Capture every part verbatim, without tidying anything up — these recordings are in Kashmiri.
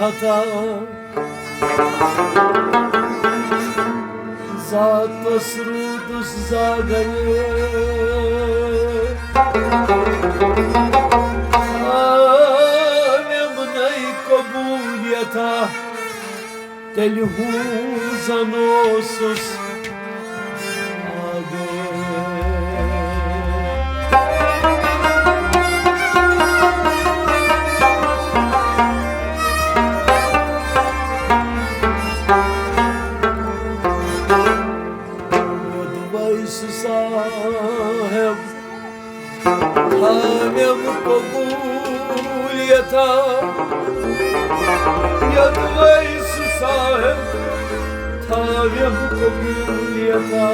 عطا، ذاتس روٗدُس زاگرٕ۔ آ، مےٚ بنٲے قبوٗلیت، تیٚلہِ ہُہ زن اوسُس آگے۔ یوٚدوَے سُہ صاحب تھاوٮ۪م قبوٗلیتا، یوٚدوَے سُہ صاحب تھاوٮ۪م قبوٗلیتا،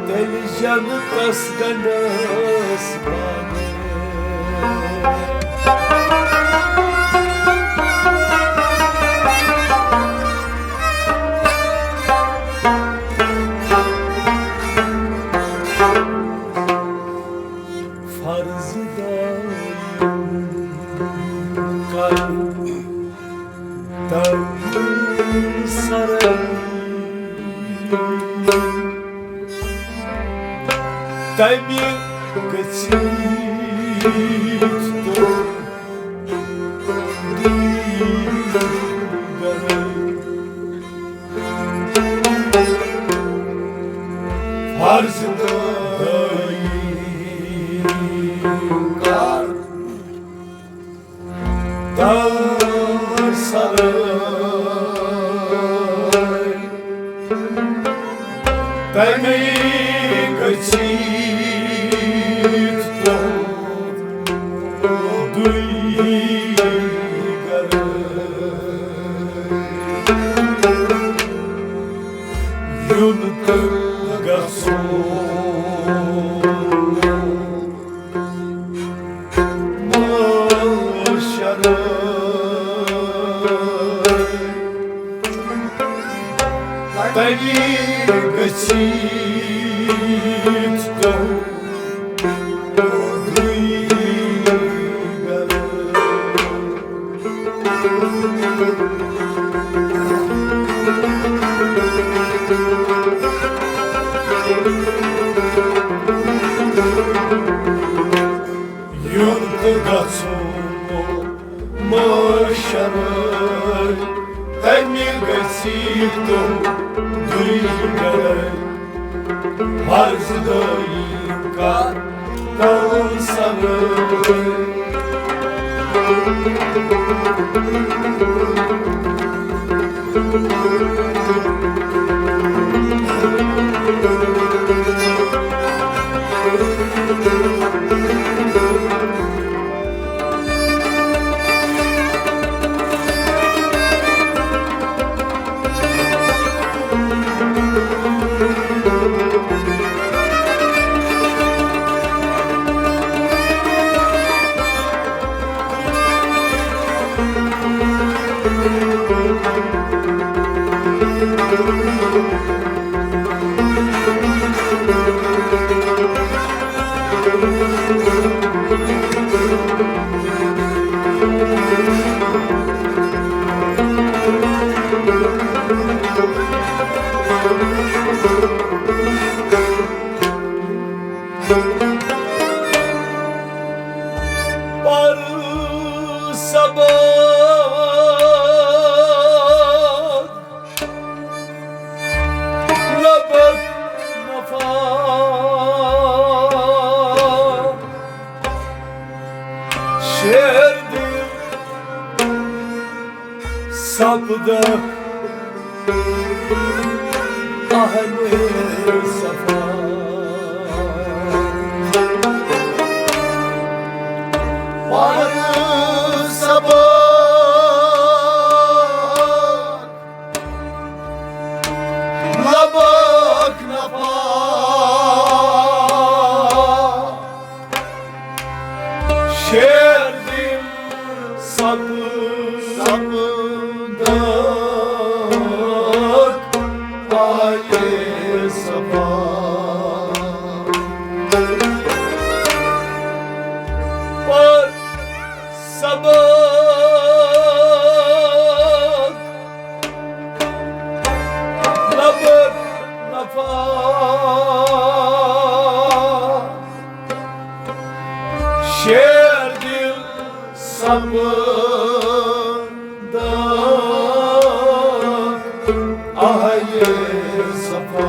تیٚلہِ جنتس گنٛڈس بانے۔ فرض دٲری کر تم سرن تمہِ گٔژھِتھ تہٕ گرے۔ فرض دٲری کر تم سرے تمے گٔژھِتھ تہٕ دُے گرے۔ یُن تہٕ گژھُن محشرے۔ تمے گٔژھِتھ تہٕ دُے گرے۔ یُن تہٕ گژھُن محشرے، تمہِ گٔژھِتھ تہٕ دُے گرے۔ فرض دٲری کر تم سرے۔ پر صبا لبک نفا شیر دل سپدہ اہل صفا۔ پر صبا لبک نفا شیر دل سب سب دک آلِ صفا۔ سپدان آیہِ صفا۔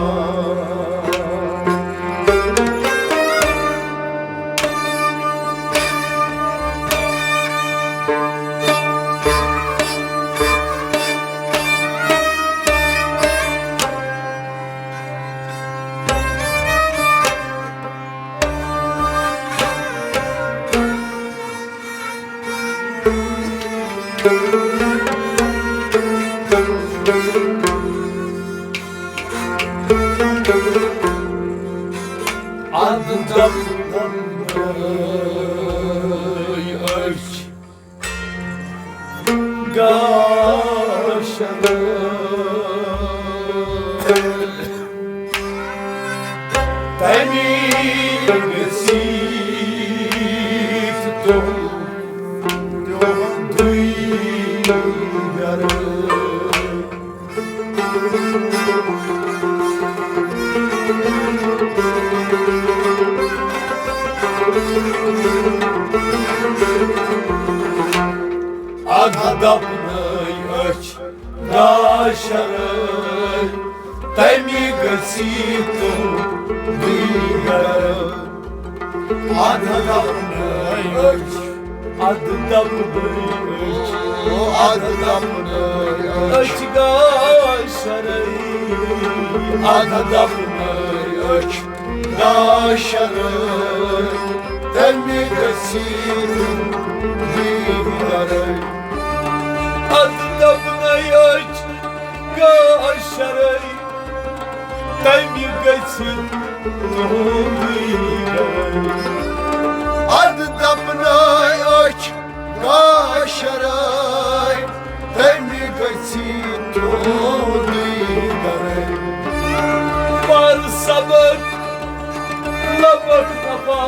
اَدٕ دَپنَے أچھ گاشرے۔ تَمی گٔژھِتھ تُہُنٛد تِہُنٛدُے گرٕ۔ اَدٕ دَپنَے أچھ گاشرے، تَمی گٔژھِتھ تُہُنٛدُے گرٕ۔ اَدٕ دَپنَے أچھ، اَدٕ دَپنَے أچھ، او اَدٕ دَپنَے أچھ۔ أچھ گاشرے، اَدٕ دَپنَے أچھ گاشرے، تَمی گٔژھِتھ تُہُنٛدُے گرٕ۔ اَدٕ دَپنَے أچھ گاشرے، تَمی گٔژھِتھ تُہُنٛدُے گرٕ۔ اَدٕ دَپنَے أچھ گاشرے، تَمی گٔژھِتھ تُہُنٛدُے گرٕ۔ پَر صبر لبک نفا،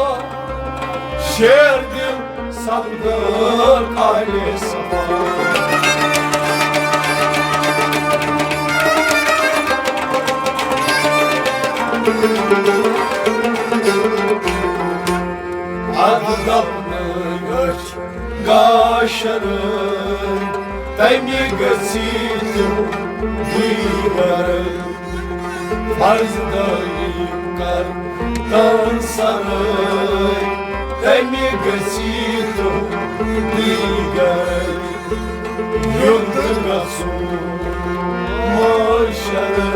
شیر دِل سپدان اہلِ صفا۔ اَدٕ دَپنَے أچھ گاشرے، تَمی گٔژھِتھ تُہُنٛدُے گرٕ۔ فرض دٲیِم کر تان سرٲے، تَمی گٔژھِتھ تُہُنٛدُے گرٕ۔ یُتھ گژھُن معاشرٕ۔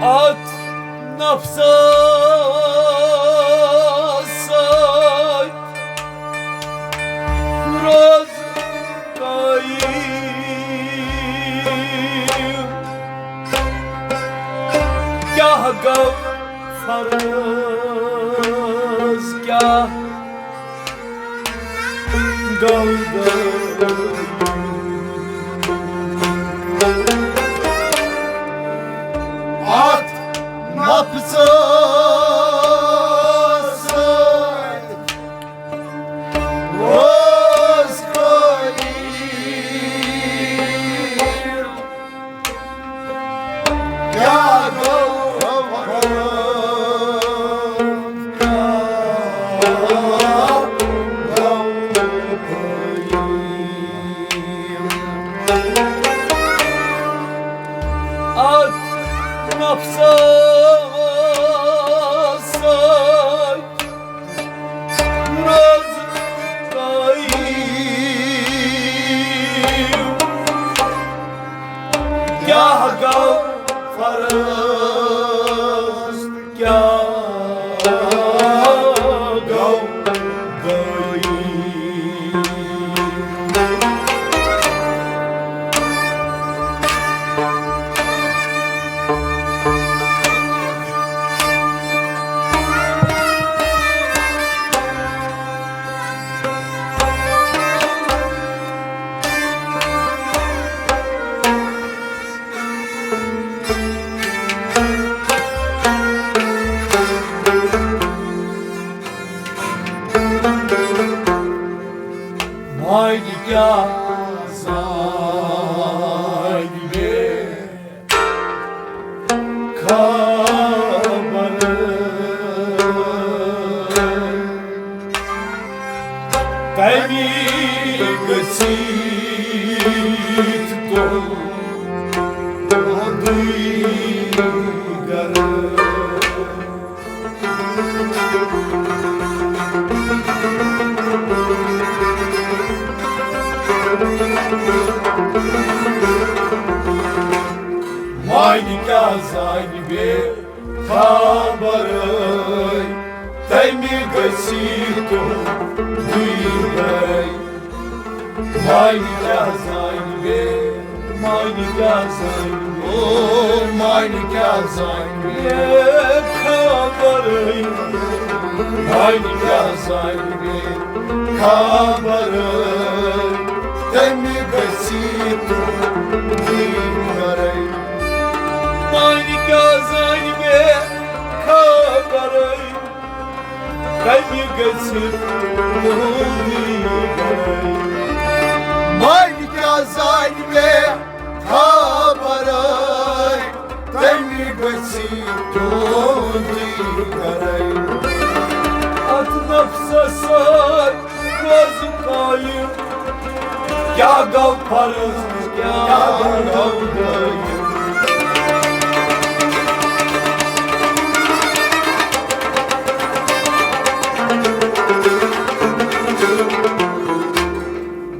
اتھ نفسس سۭتۍ روز قٲیِم۔ کیٛاہ گوٚو فرض، کیٛاہ گوٚو غٲیِب؟ اتھ نفسس سۭتۍ روز قٲیِم۔ کیٛاہ گوٚو فرض، کیٛاہ گوٚو غٲیِب؟ کیٛاہ گوٚو فرض، کیٛاہ گوٚو دٲیی؟ وۄنۍ کیٛاہ زانہِ مےٚ خبر، تَمی گٔژھِتھ تُہُنٛدُے گرٕ۔ وۄنۍ کیٛاہ زانہِ بے خبرٕے، تَمہِ گٔژھی تُہُنٛدُے گرَے۔ وۄنۍ کیٛاہ زانہِ بے، وۄنۍ کیٛاہ زانہِ بے، او، وۄنۍ کیٛاہ زانہِ بے خبرٕے، وۄنۍ کیٛاہ زانہِ بے خبرٕے، تَمہِ گٔژھی تُہُنٛدُے گرَے۔ وۄنۍ کیٛاہ زانہِ بے خبرٕے، کَمہِ گٔژھِ تُہُنٛدُے گرَے؟ وۄنۍ کیٛاہ زانہِ مےٚ خبرٕے، کَمہِ گٔژھِ تُہُنٛدُے گرَے؟ اَتھ نفسَس سۭتۍ روزٕ قٲیِم، کیٛاہ گوٚو فرض، کیٛاہ گوٚو دٲیِم؟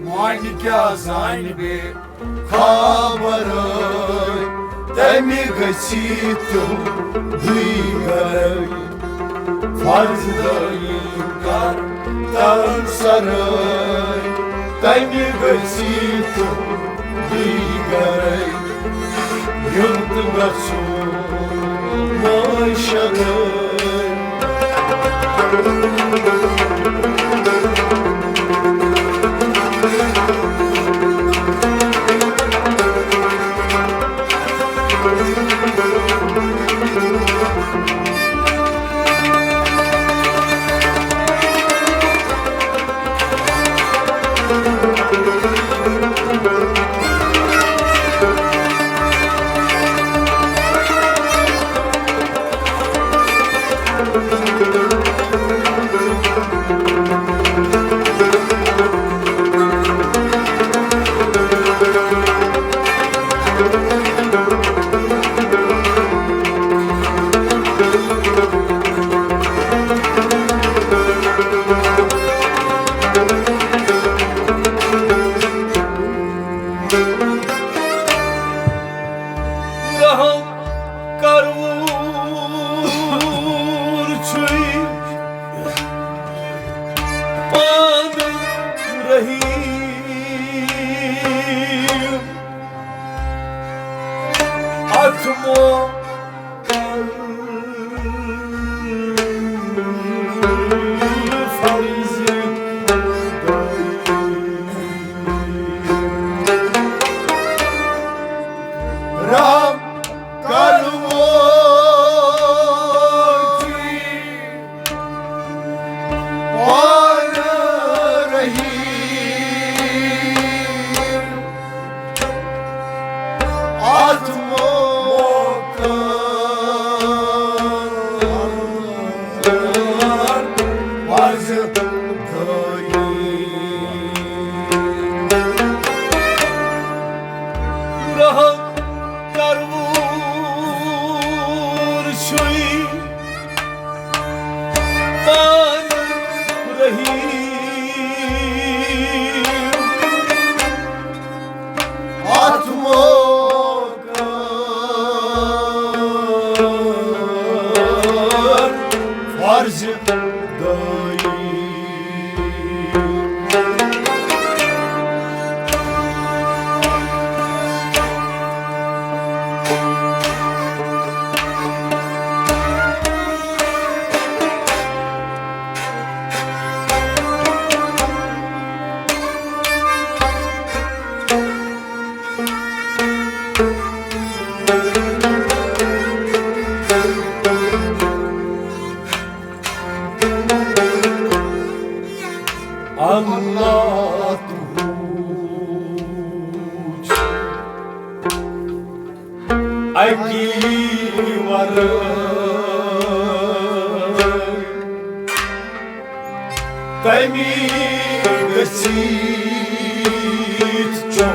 وۄنۍ کیٛاہ زانہِ بے خبرٕے، تَمہِ گٔژھی تُہُنٛدُے گرَے۔ فرض دٲیِم کر تَمہِ سرٕے، تَمہِ گٔژھی تُہُنٛدُے گرَے۔ یُتھ گژھو معاشرٕے۔ رحم کرور چھُے پانہٕ رحیم۔ اتھ موقعس فرض رحم کرور چھُے پانہٕ رحیم۔ اتھ موقعس پزِ دٲیی رحم کرور چھُے پانہٕ رحیم۔ اتھ موقعس اللہ تُہُنٛد چھُ اَکی ورٲے تَمی گٔژھِتھ چھُ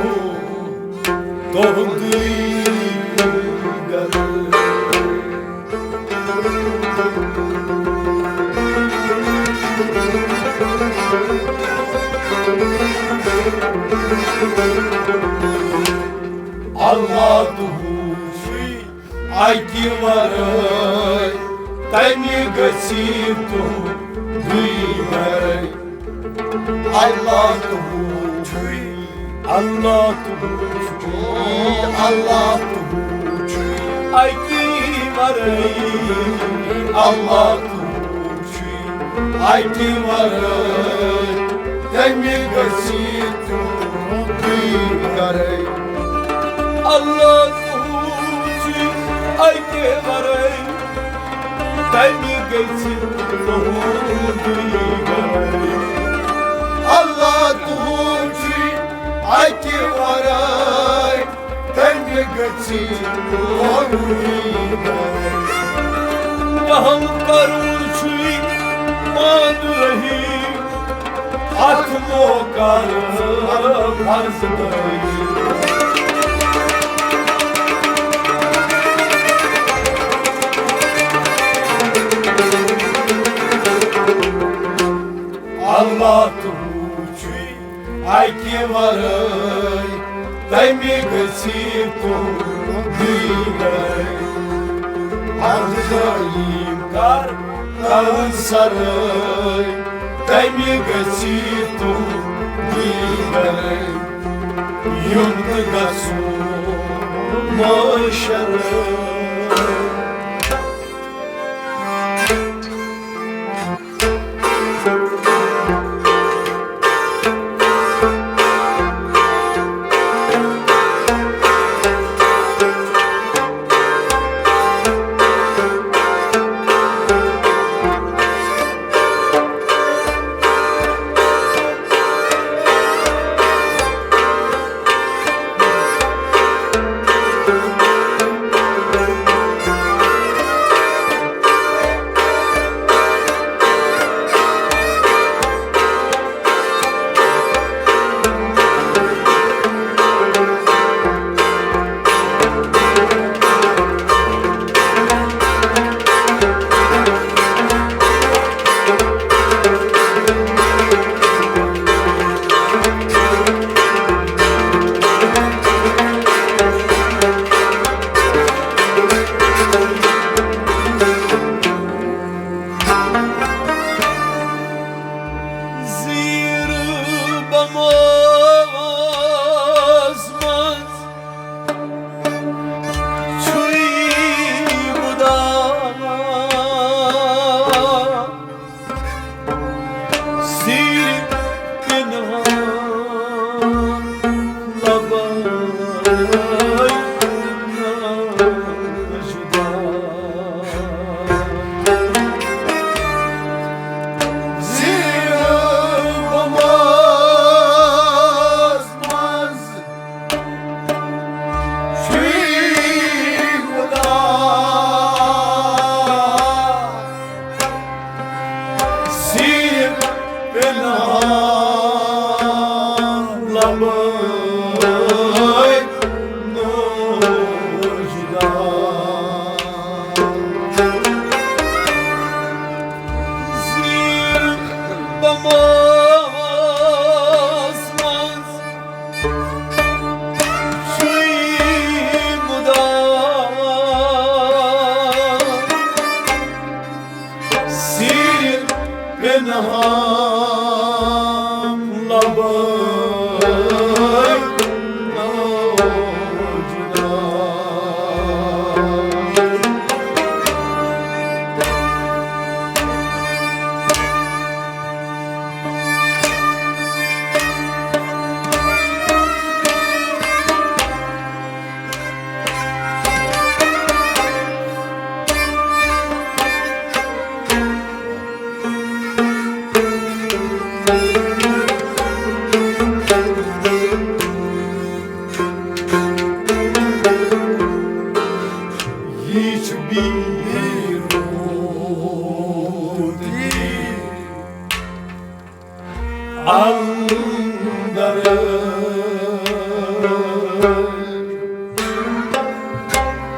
تُہُنٛدُے گرٕ۔ اللہ تُہُنٛد چھُے اَکہِ ورٲے، تَمہِ گٔژھِ تُہُنٛدُے گرٕ۔ اللہ تُہُنٛد چھُے، اللہ تُہُنٛد چھُے، اللہ تُہُنٛد چھُے اَکی ورٲے، اللہ تُہُنٛد چھُے اَکہِ ورٲے، تَمہِ گٔژھِ تُہُنٛدُے گرٕ۔ اللہ تُہُنٛد چھُے اَکہِ ورٲے، تَمہِ گٔژھِ تُہُنٛدُے گرٕ۔ اللہ تُہُنٛد چھُے اَکہِ ورٲے، تَمہِ گٔژھِ تُہُنٛدُے گرٕ۔ رحم کرُن چھُے پانہٕ رحیم، اَتھ موقعہٕ فرض دٲری۔ اللہ تُہُنٛد چھُے اَکہِ ورٲے، تَمہِ گٔژھِ تُہُنٛدُے گرٕ۔ عبدالرحیٖم کر تَوَن سرٲے، تَمہِ گٔژھِ تُہُنٛدُے گرٕ۔ یُن تہٕ گژھُن معاشرٕ۔ زیٖر بماز منٛز چھُے مُدام۔ سیٖر پِنہان لبَے ناجُدا۔ زیٖر بماز منٛز چھُے مُدام۔ سیٖر پِنہان لبَے ناجُدا۔ زیٖر بماز منٛز چھُے مُدام۔ سیٖر پِنہان لبَے ناجُدا۔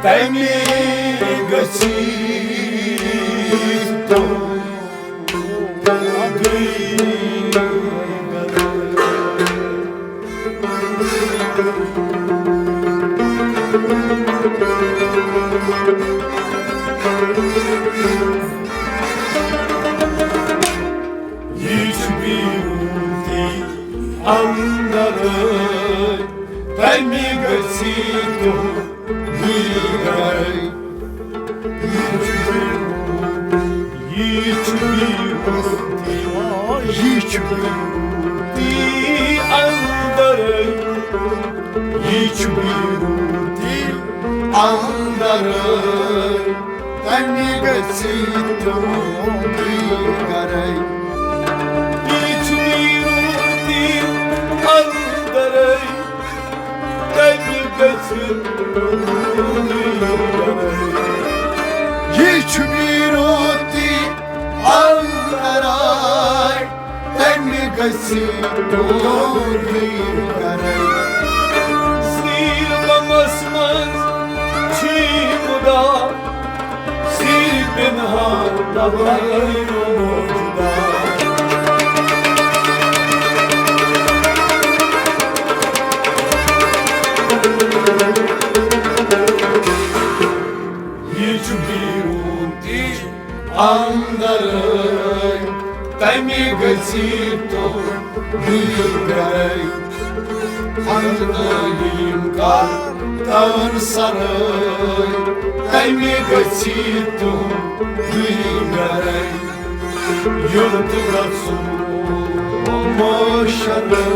تمہِ گژھِ تُہُنٛدُے۔ یہِ چھُ بیرون تہِ اندرے، تمہِ گژھِ تُہُنٛدُے گرے۔ یہِ چھُ بیرون تہِ، یہِ چھُ بیرون تہِ اندرے، یہِ چھُ بیرون تہِ اندرے۔ تمہِ گژھِ تُہُنٛدُے گرے۔ یہِ چھُ بیرون تہِ اندرے، تمہِ گژھِ تُہُنٛدُے گرے۔ یہِ چھُ بیرون تہِ اندرے، تمہِ گژھِ تُہُنٛدُے گرے۔ زیٖر بمس منٛز چھُے مُدا، سِر پِنہان لبٲیِو موجوٗدا۔ یہِ چھُ بیرون تہِ اندرے، تمہِ گژھِ تُہُنٛدُے گرے۔ اندرے یِم کر تن سرے، تمہِ گژھِ تُہُنٛدُے گرے۔ یوٚت گژھُن معاشرے۔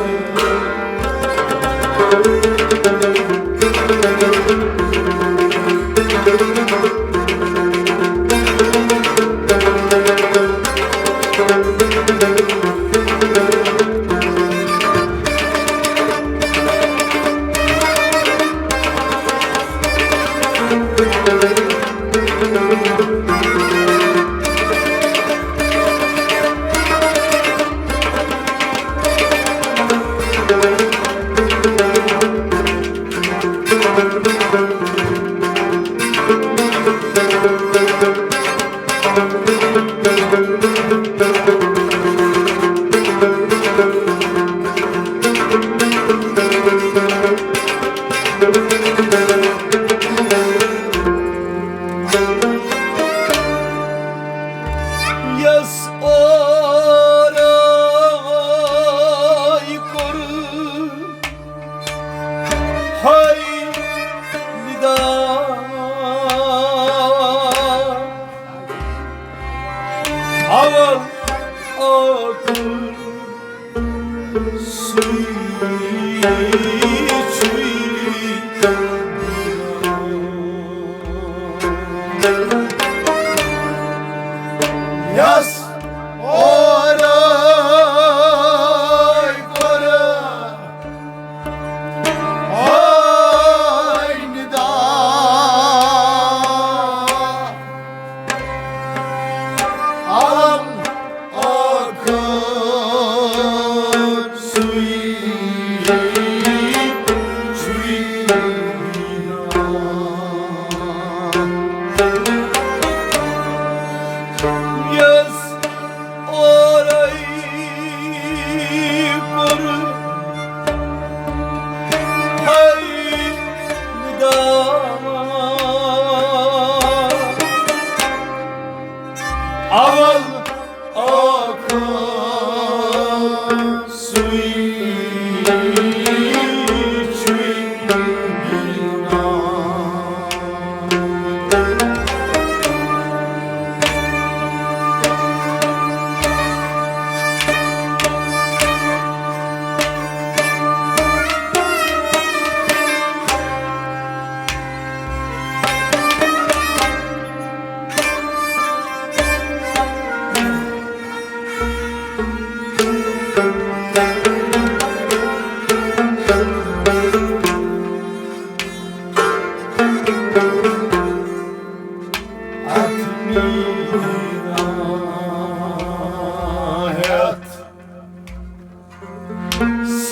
یس اورے کوٚر ہے ندا، اول ٲخر سُے چھُے۔ یس اورے کوٚر ہے ندا، اول ٲخر سُے چھُے۔ یس اورے کوٚر ہے ندا، اول ٲخر سُے چھُے۔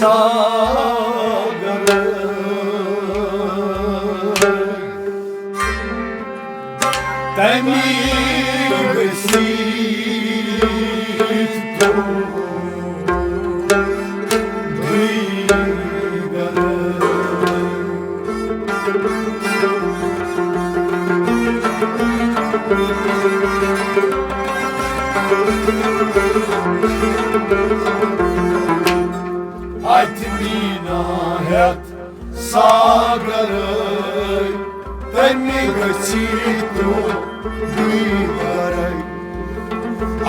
ساگر امی گٔژھِتھ تُہُنٛدُے گرٕ۔ اتہِ میٖنا ہٮ۪تھ ساگرے، تمہِ گژھی تُہُنٛدُے گرے۔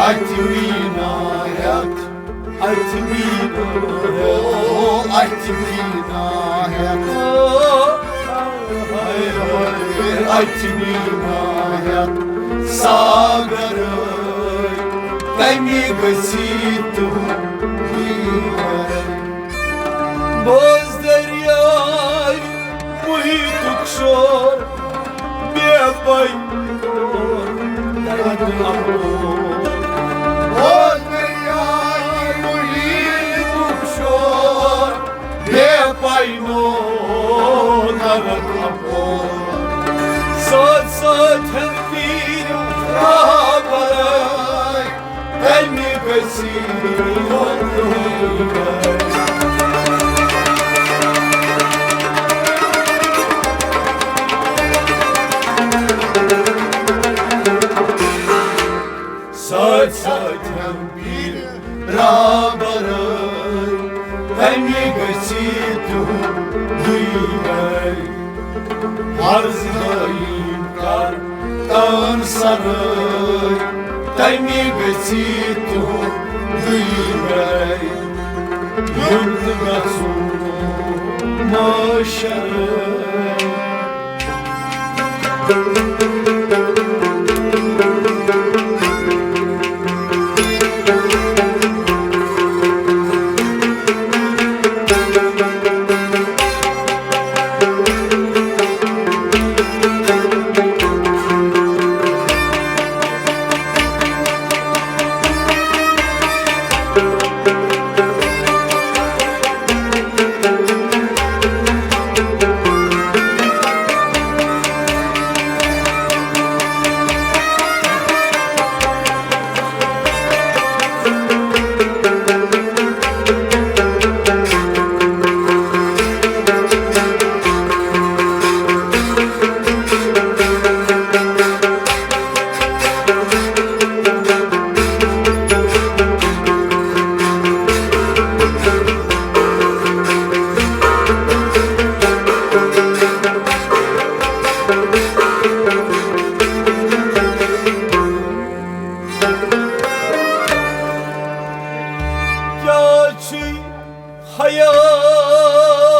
اتہِ میٖنا ہٮ۪تھ، اتہِ میٖنا ہٮ۪تھ، اتہِ میٖنا ہٮ۪تھ، اتہِ میٖنا ہٮ۪تھ ساگرے، تمہِ گژھی تُہُنٛدُے گرے۔ بوز دریاے محیطُک شور، بے پاے نوٚو نوٚو اپور۔ بوز دریاے محیطُک شور، بے پاے نوٚو نوٚو اپور۔ سۭتۍ سۭتۍ ہٮ۪ن تیٖرِو راہ بلٲے، تمہِ گژھی سۭتۍ سۭتۍ ہم پیٖرِ رابرٲے، تمہِ گژھی تُہُنٛدُے گرے۔ عرض دٲیِم کر تان سرٲے، تمہِ گژھی تُہُنٛدُے گرے۔ یُتھ گژھُن معاشرے۔ کیٛاہ چھُے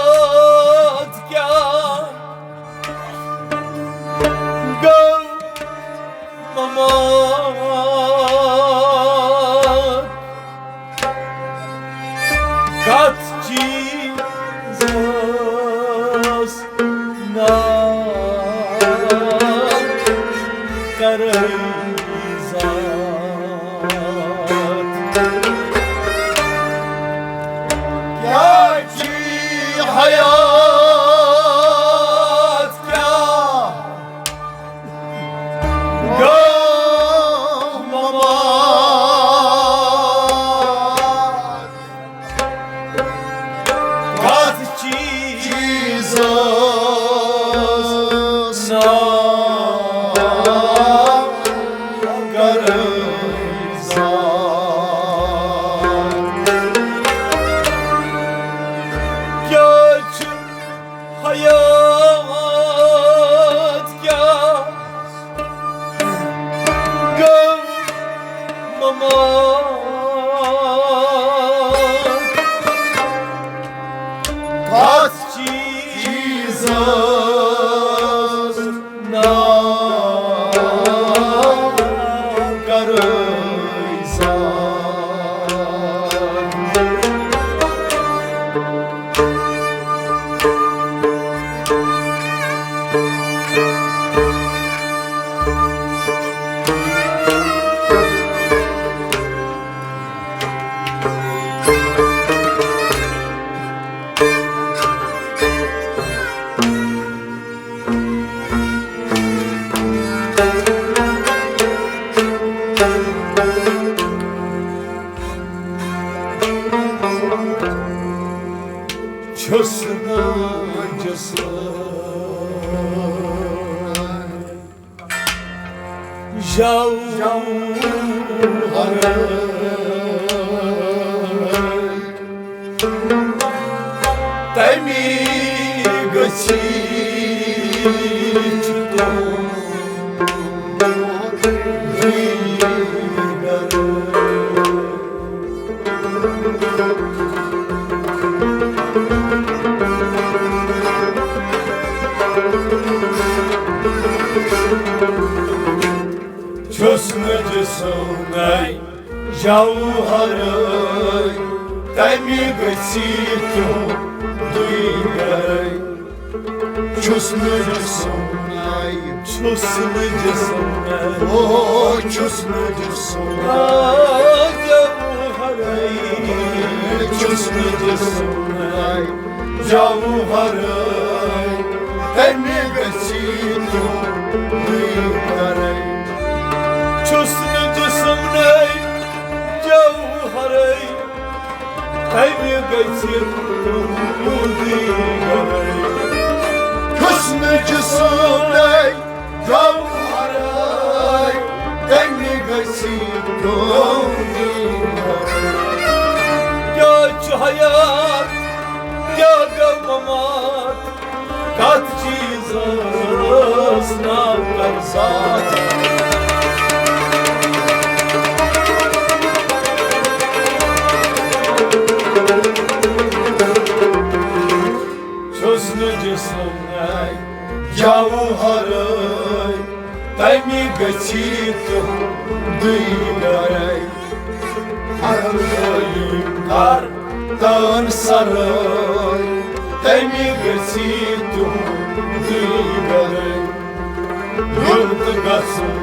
حیات کیٛاہ گوٚو ممات؟ کتھ چیٖزس ناو کرے ذات؟ کیٛاہ چھی حیات، کیٛاہ گوٚو ممات؟ کتھ چیٖزس ناو کرے ذات؟ کیٛاہ چھُ حیات، کیٛاہ گوٚو ممات؟ کتھ چیٖزس ناو کرے ذات؟ جوہر، تمی گژھی تُہُنٛد دیدار۔ چھُس نہٕ جسمے جوہرے، تمہِ گژھی تُہُنٛدُے گرے۔ چھُس نہٕ جسمے، چھُس نہٕ جسمے، او چھُس نہٕ جسمے جوہرے، چھُس نہٕ جسمے جوہرے، تمہِ گژھی تُہُنٛدُے گرے۔ چھُس نہٕ جسمے جوہرے، تمہِ گژھِ تُہُنٛدُے گرے۔ چھُس نہٕ جسمے جوہرے، تمہِ گژھِ تُہُنٛدُے گرے۔ کیٛاہ چھُ حیات، کیٛاہ گوٚو ممات، کتھ چیٖزس ناو کر ذات۔ چھُس نہٕ جسمے جوہرے، تمہِ گژھی تُہُنٛدُے گرے۔ حرم تعلیٖم کر تان سرٲے، تمہِ گژھی تُہُنٛدُے گرے۔ یوٚت گژھُن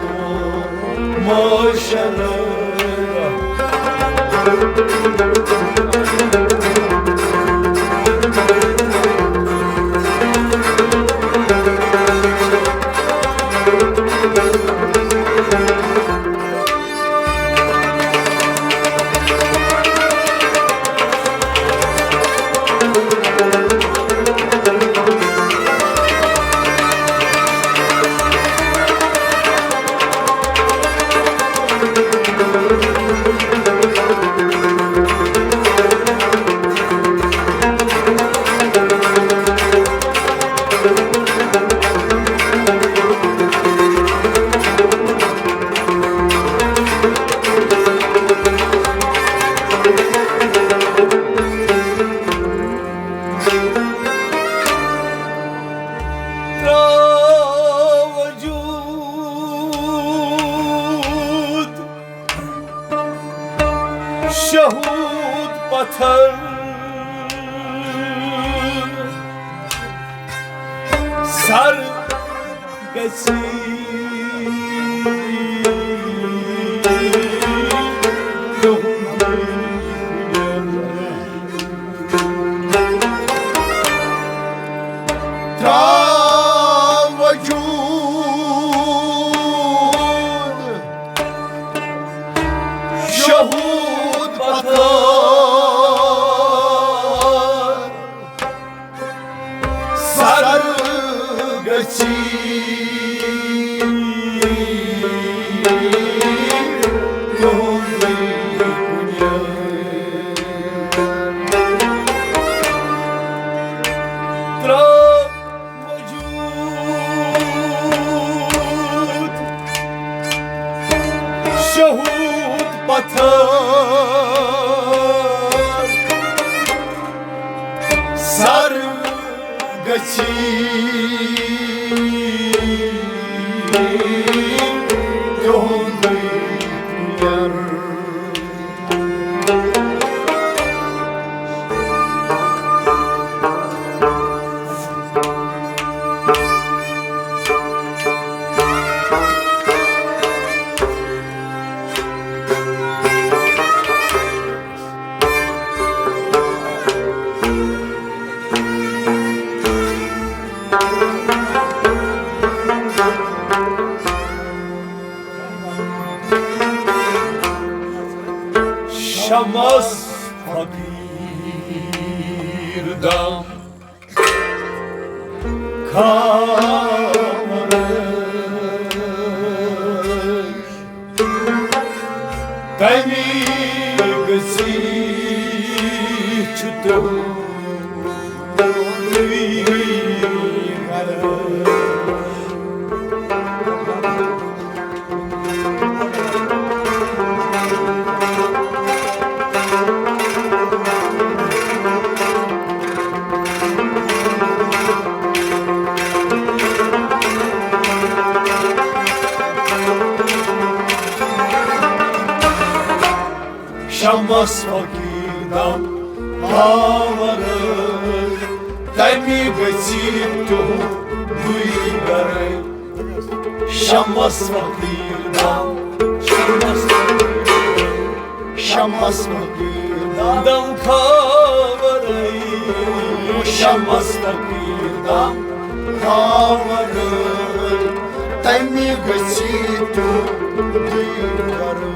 معاشرے۔ ترٛاو وجود شہود پتھر، سر گژھی تُہُنٛدُے۔ ترٛاو وجود شہود پتھر، سر گژھی تُہُنٛدُے کُنہِ۔ ترٛاو وجود شہود پتھر، سر گژھی تُہُنٛدُے پُنر۔ شمس فقیر دم خامر۔ تَمی گٔژھِتھ چھُ تِہُنٛدُے گَرٕ۔ شمس فقیٖر دم کھاورٲے، تَمی گٔژھِتھ تِہُنٛدُے گَرٕ۔ شمس فقیٖر دم، شمس فقیٖر دم، شمس فقیٖر دم کھاورٲے، شمس فقیٖر دم کھاورٲے، تَمی گٔژھِتھ تِہُنٛدُے گَرٕ۔